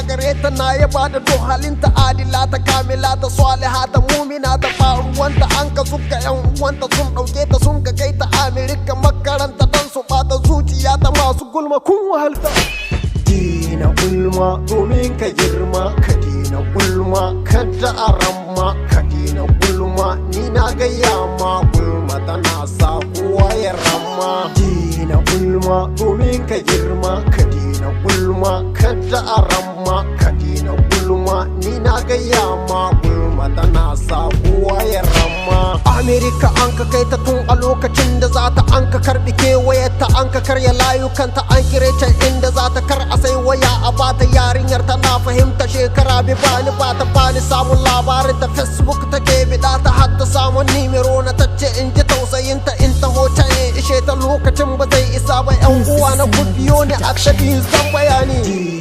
Gare ta na yaba da duk halinta, adila ta, kamila ta, saliha ta, mumina ta. Faruwanta an ka suka yan uwanta sun ɗauke ta, sun ka kai ta Amerika makaranta dan su bata zuciya ta. Masu gulma, kun wahalta. Dina gulma domin ka girma. Ka dina gulma, kada a ramma. Ka dina gulma, ni na gaya ma, gulma tana sa kowa ya rama. Dina gulma domin ka girma. Ka dina gulma, kada a ramma. Ka dina gulma, ni na gaya ma, gulma tana sa kowa ya rama. Amerika an ka kai ta tun a lokacin da za ta, an ka karbi kewayarta, an ka karya layukanta, an kire can inda za ta kar a sai waya a bata. Yarinyar tana fahimta, shekara bi bani ba ta bani samun labarin ta. Facebook take bida ta har ta samu nimero na. Tace in ji tausayinta in taho can in ishe ta, lokacin ba zai isa ba. Yan uwa na, ku biyo ni a zan bayani.